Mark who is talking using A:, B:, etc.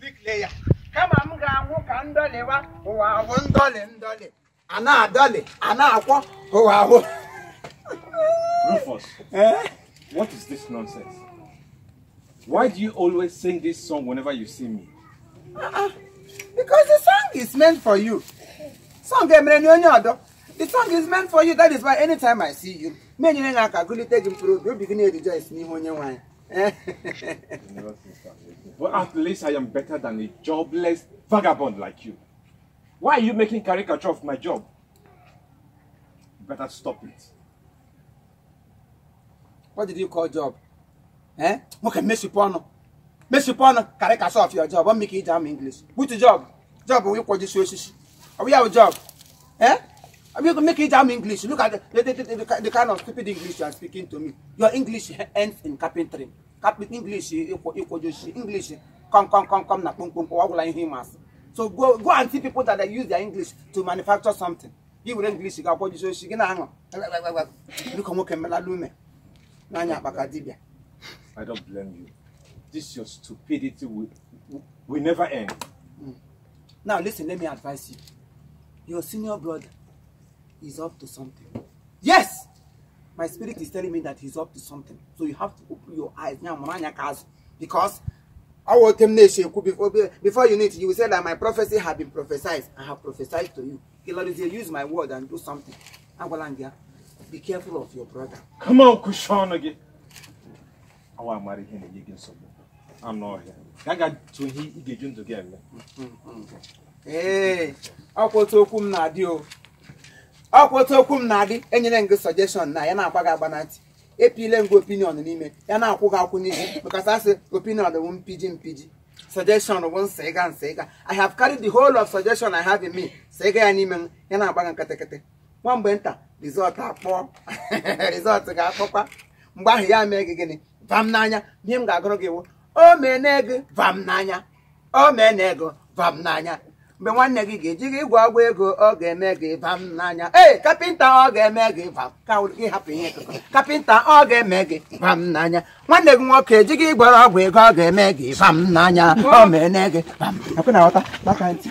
A: Bricklayer. Kama m ga-anwụ ka ndọlịwa ụwa awụ ndọlị ndọlị. A na-adọlị, a na-akwọ ụwa awụ.
B: Rufus,
A: Eh?
B: what is this nonsense? Why do you always sing this song whenever you see me?
A: Because the song is meant for you. Song emere na onye ọdọ. The song is meant for you. That is why anytime I see you, me enyere gị aka gụlite gị mkpụrụ obi, obi gị na-rejoice n'ihu onye nwe anyị. Eh?
B: You never think that way. But at least I am better than a jobless vagabond like you. Why are you making caricature of my job? You better stop it.
A: What did you call job? Eh? Nwoke mechipụ ọnụ. Mechipụ ọnụ caricature of your job. Ọ mike iji ama English. Which job? Job bụ ịkwọjisi osisi. Ọ bụ ya bụ job. Eh? I mean, make it jam English. Look at the kind of stupid English you are speaking to me. Your English ends in carpentry. Carpent English, equal English. Come, come, come, come, na pum pum pum. What will I hear mass? So go and see people that they use their English to manufacture something. You will English, you go so she gonna hang on. Look at what can lume. Nanya bakadibia.
B: I don't blame you. This your stupidity will never end.
A: Now listen, let me advise you. Your senior brother is up to something. Yes! My spirit is telling me that he's up to something. So you have to open your eyes. Now, manya kazu. Because I will tell before you need, you will say that my prophecy have been prophesied. I have prophesied to you. Use my word and do something. Agwalangia, be careful of your brother.
B: Come on, Kushon again. I want to marry him again. I'm not here. I got to he get again.
A: Hey, ọkwa otu okwu m na-adị o. Ọkwa otu okwu m na-adị enyere m gị suggestion na ya na-agba gị agba na ntị. Epile m gị opinion n'ime ya na-akwụ gị akwụ n'isi because asị opinion bụ mpiji mpiji. Suggestion bụ nsịga nsịga. I have carried the whole of suggestion I have in me. Sịga ya n'ime m ya na-agba gị nkịtịkịtị. Nwa mgbe nta result akpọ result ga-akpọkwa mgbe ahụ ya mee gị gịnị vam n'anya ihe m ga-agụrụ gị wụ o mene gị vam n'anya o mene gị vam n'anya mgbe nwanne gị ga-eji gị gwa ọgwụ ego ọ ga-eme gị vam n'anya ee kapịnta ọ ga-eme gị vam ka gị hapụ ihe kụkọ kapịnta ọ ga-eme gị vam n'anya nwanne gị nwoke eji gị gwara ọgwụ ego ọ ga-eme gị vam n'anya o mene gị vam akwụ na ghọta maka ntị.